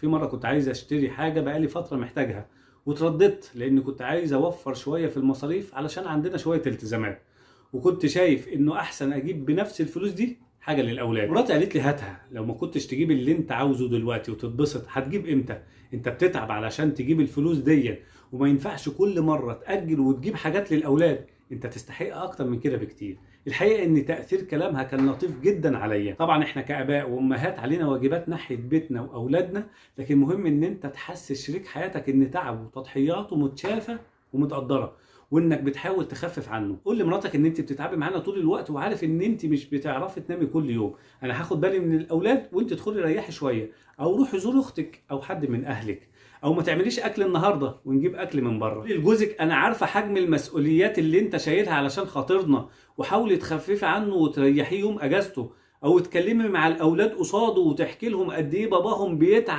في مرة كنت عايز اشتري حاجة بقالي فترة محتاجها وترددت، لان كنت عايز اوفر شوية في المصاريف علشان عندنا شوية التزامات، وكنت شايف انه احسن اجيب بنفس الفلوس دي حاجة للاولاد. مراتي قالت لي هاتها، لو ما كنتش تجيب اللي انت عاوزه دلوقتي وتتبسط هتجيب امتى؟ انت بتتعب علشان تجيب الفلوس دي، وما ينفعش كل مرة تاجل وتجيب حاجات للاولاد، انت تستحق اكتر من كده بكتير. الحقيقة ان تاثير كلامها كان لطيف جدا عليا. طبعا احنا كاباء وامهات علينا واجبات ناحية بيتنا واولادنا، لكن مهم ان انت تحسس شريك حياتك ان تعبه وتضحياته متشافه ومتقدره، وانك بتحاول تخفف عنه. قول لمراتك ان انت بتتعبي معانا طول الوقت، وعارف ان انت مش بتعرفي تنامي كل يوم، انا هاخد بالي من الاولاد وانت ادخلي ريحي شوية، او روحي زوري اختك او حد من اهلك، او ما تعمليش اكل النهارده ونجيب اكل من بره. قولي لجوزك انا عارفه حجم المسؤوليات اللي انت شايلها علشان خاطرنا، وحاولي تخففي عنه وتريحيه يوم اجازته، او اتكلمي مع الاولاد قصاده وتحكي لهم قد ايه باباهم بيتعب.